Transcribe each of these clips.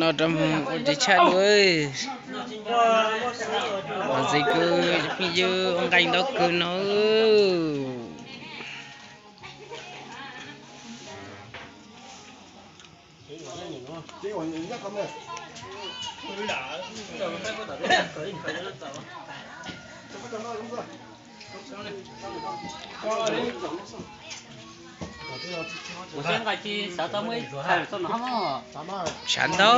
No rau mus ua teb tshaj dua. Mos ntxim kawg, phooj ywg, ua nqaij ntau kawg no. Tshav ntau.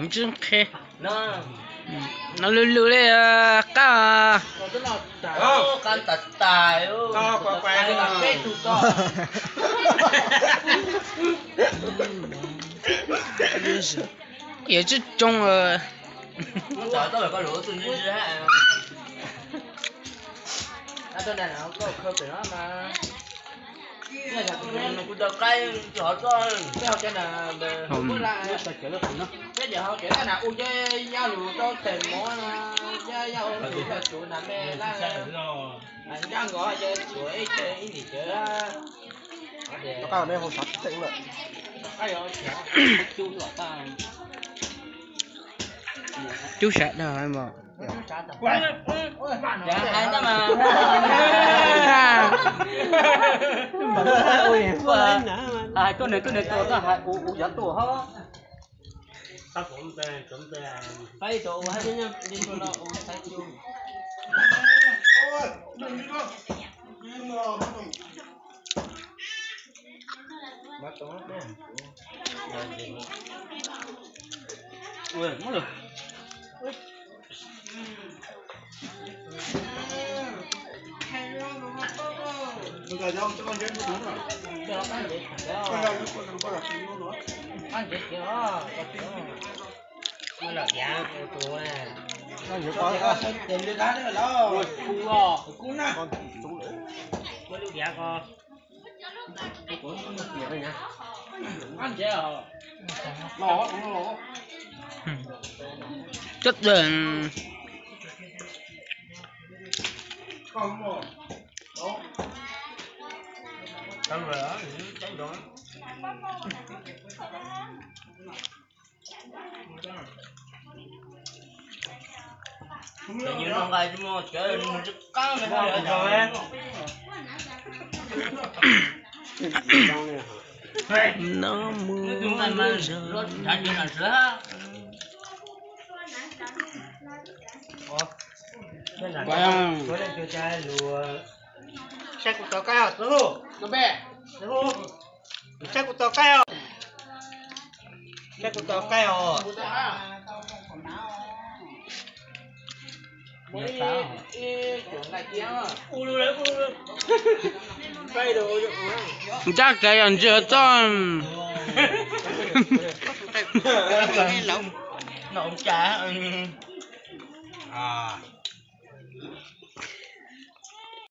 Tsis nqhis. No lwj lwj li qab. Yuav tsib tsoo. Rov qab los nej hu xav tseeb lawm. Cub sawv daws mas. Hais tuaj nws tuaj nws tuaj, hais kuv kuv cov tuaj ho. Cov dawm. No mus. Saib kuv tos qaib os, saib kuv tos qaib os, saib kuv tos qaib os. Ncaj kev yog ntsia txoj.